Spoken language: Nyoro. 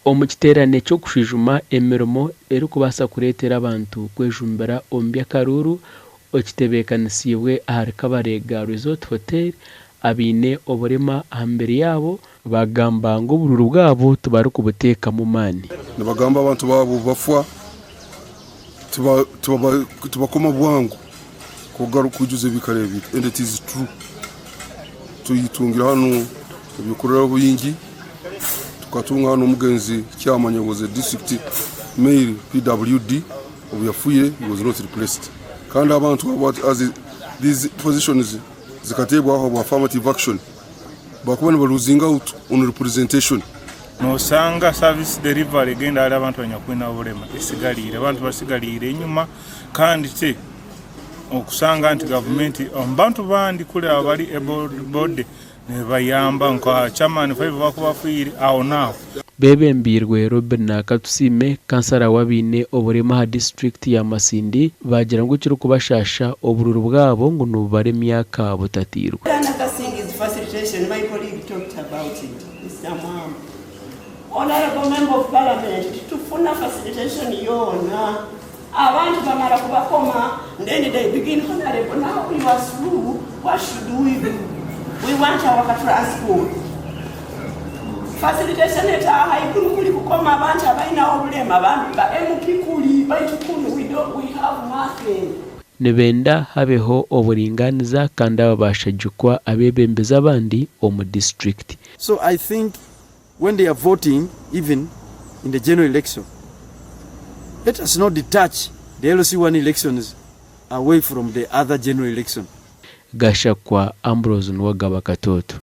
Omu kiteerane ky'okushwijuma emirimo erikubaasa kureetera abantu kwejumbira omu by'akaruuru ekitebeekanisiibwe ahari Kabalega Resort Hotel, abaine oburema aha mibiri yaabo baagamba ngu oburuuru bwabo tibarikubuteekamu maani. Nibagamba abantu baabo bafa tibakoma bwangu kwijuza ebiikaro ebi and it is true. Tuyitungire hanu ebyokurorraho bingi, tukatunga hanu omugenzi chairman was a district mail PWD obu yafiire he was not replaced. Kandi abantu abo as these positions zikateebwaho habwa affirmative action bakuba niba losing out on representation. Nosanga service delivery egenda hali abantu abanyakwine obulema esigaliire, abantu basigaliire enyuma kandi te okusanga nti gavumenti omu bantu bandi kuli abali able body nebayamba nka chairman five bakuba bafiire aho naaho. Beebembeirwe Robinah Katusiime, kansara w'abaine oburema aha disiturikiti ya Masindi, baagira ngu ekirikubashaasha oburuuru bwabo ngu nibubara emyaka butatairwe. Another thing is facilitation. My colleague talked about it, Mr. Mwamba. Honorable Member of Parliament, titufuna facilitation yoona. Abantu bamara kubakoma, then they begin, "Honorable, now you are through, what should we do? We want our transport." Facilitation etaaha haiguru kuli kukoma abantu abalina obulema ba MP kuli baitu kunu we don't, we have nothing. Nibenda habeho oburingaaniza kandi aba bashagikwa abeebembezi abandi omu disiturikiti. So I think when they are voting, even in the general election, let us not detach the LC1 elections away from the other general election. Gashakwa Ambrose Nuwagaba, Katoto.